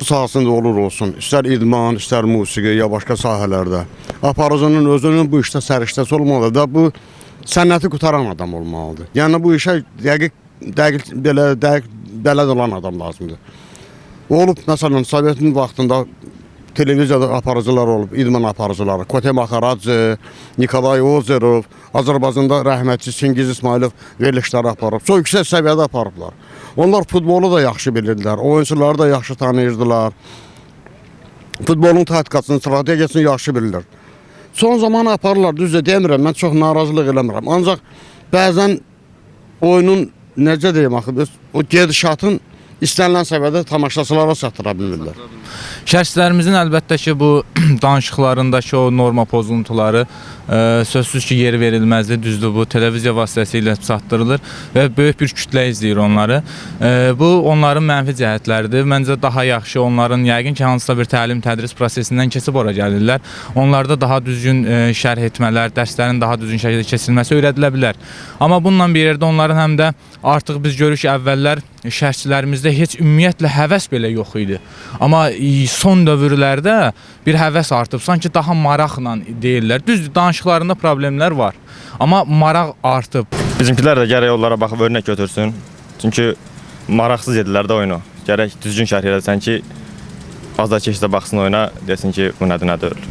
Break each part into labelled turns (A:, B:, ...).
A: Sahəsində olur olsun, istər idman, istər musiqi ya başqa sahələrdə. Aparıcının özünün bu işdə səriştəsi olmalıdır və bu sənəti qutaran adam olmalıdır. Yəni bu işə dəqiq dəqiq belə dəqiq bələd olan adam lazımdır. Olub məsələn Sovetin vaxtında televiziyada aparıcılar olub, idman aparıcıları. Kote Maxaradze, Nikolay Ozerov, Azərbaycanda rəhmətli Çingiz İsmailov verilişləri aparıb. Çox yüksək səviyyədə aparıblar. Onlar futbolu da yaxşı bilirdilər, oyunçuları da yaxşı tanıyırdılar. Futbolun taktikasını, strategiyasını yaxşı bilirlər. Son zaman aparırlar, düz də demirəm, mən çox narazılıq eləmirəm. Ancaq bəzən oyunun necə deyim axı, biz o gedişatın istənilən səviyyədə tamaşaçılara çatdıra bilmirlər.
B: Şərhçilərimizin əlbəttə ki, bu danışıqlarındakı o norma pozuntuları sözsüz ki, yeri verilməzdir. Düzdür, bu televiziya vasitəsilə çatdırılır və böyük bir kütlə izləyir onları. Bu onların mənfi cəhətləridir. Məncə daha yaxşı onların yəqin ki, hansısa bir təlim tədris prosesindən keçib ora gəlirlər. Onlarda daha düzgün şərh etmələr, dərslərin daha düzgün şəkildə keçirilməsi öyrədilə bilər. Amma bununla bir yerdə onların həm də artıq biz görürük ki, əvvəllər şərhçilərimizdə heç ümumiyyətlə həvəs belə yox idi. Amma son dövrlərdə bir həvəs artıb, sanki daha maraqla deyirlər. Düzdür, danışıqlarında problemlər var, amma maraq artıb.
C: Bizimkilər də gərək onlara baxıb örnək götürsün. Çünki maraqsız edirlər də oyunu. Gərək düzgün şərh eləsən ki, azarkeş də baxsın oyuna, desin ki, bu nədir, nə deyil.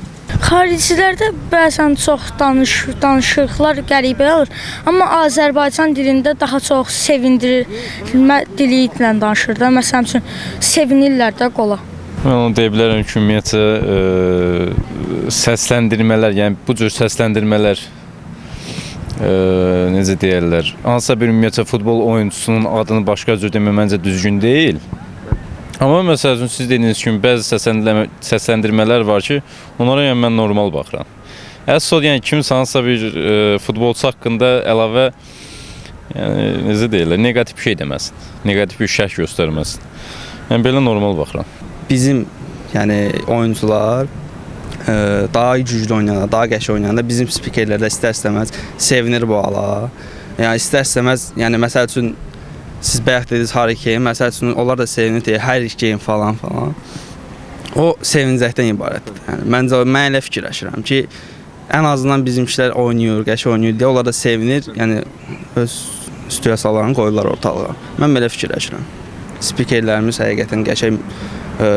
D: Xaricilərdə bəzən çox danışıqlar qəribə olur, amma Azərbaycan dilində daha çox sevindirmə dili ilə danışır da. Məsəl üçün sevinirlər də qola.
E: Mən onu deyə bilərəm ki, ümumiyyətcə səsləndirmələr, yəni bu cür səsləndirmələr necə deyərlər, hansısa bir ümumiyyətcə futbol oyunçusunun adını başqa cür demək məncə düzgün deyil. Amma məsəl üçün siz dediyiniz kimi bəzi səsləndirmələr var ki, onlara yəni mən normal baxıram. Əsas odur, yəni kimsə hansısa bir futbolçu haqqında əlavə yəni necə deyirlər, neqativ bir şey deməsin, neqativ bir şərh göstərməsin. Yəni belə normal baxıram.
F: Bizim yəni oyunçular daha güclü oynayanda, daha qəşəng oynayanda bizim spikerlər də istər-istəməz sevinir bu hala. Yəni istər-istəməz, yəni məsəl üçün siz bayaq dediniz Harry Kane, məsəl üçün onlar da sevinir deyə Harry Kane falan falan. O sevincəkdən ibarətdir. Yəni məncə mən elə fikirləşirəm ki, ən azından bizimkilər oynayır, qəşəng oynayır deyə onlar da sevinir. Yəni öz situasiyalarını qoyurlar ortalığa. Mən belə fikirləşirəm. Spikerlərimiz həqiqətən qəşəng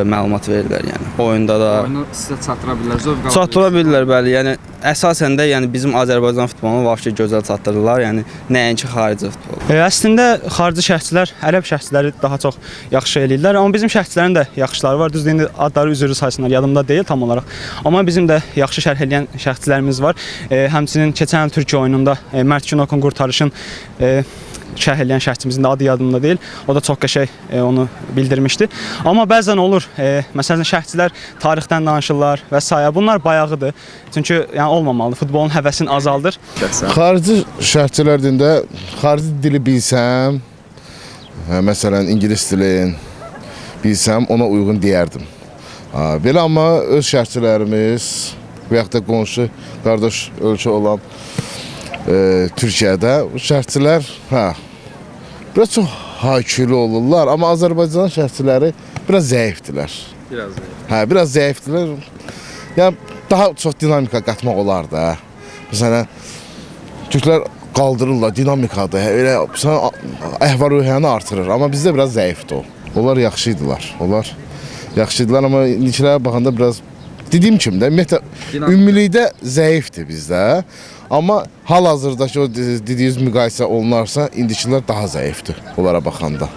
F: məlumat verirlər yəni. Oyunda da
G: Oyunu sizə çatdıra bilirlər, zövq ala
F: çatdıra bilirlər, bəli. Yəni əsasən də yəni bizim Azərbaycan futbolunu vəbşi gözəl çatdırırlar. Yəni nəinki xarici futbolu.
H: Əslində xarici şərhçilər, ərəb şərhçiləri daha çox yaxşı eləyirlər, amma bizim şərhçilərin də yaxşıları var. Düzdür, indi adları üzrü saysınlar, yadımda deyil tam olaraq. Amma bizim də yaxşı şərh eləyən şərhçilərimiz var. Həmçinin keçən il Türkiyə oyununda Mert Günokun qurtarışın şərh eləyən şərhçimizin də adı yadımda deyil. O da çox qəşəng onu bildirmişdi. Amma bəzən olur, məsələn şərhçilər tarixdən danışırlar və sair. Bunlar bayağıdır. Çünki yəni olmamalıdır. Futbolun həvəsini azaldır.
I: Xarici şərhçilər deyəndə xarici dili bilsəm, məsələn ingilis dilini bilsəm ona uyğun deyərdim. Belə amma öz şərhçilərimiz və yaxud da qonşu qardaş ölkə olan Türkiyədə şərhçilər, hə, biraz çox hayküllü olurlar, amma Azərbaycan şərhçiləri biraz zəifdirlər.
G: Biraz zəif.
I: Hə, biraz zəifdirlər. Yəni daha çox dinamika qatmaq olar da. Məsələn, türklər qaldırırlar, dinamikadır. Elə sən əhval-ruhiyyəni artırır, amma bizdə biraz zəifdir o. Onlar yaxşı idilər. Onlar yaxşı idilər, amma indikilərə baxanda biraz dediyim kimi də ümumiyyətlə ümumilikdə zəifdir bizdə. Amma hal-hazırdakı o dediyiniz müqayisə olunarsa, indikilər daha zəifdir onlara baxanda.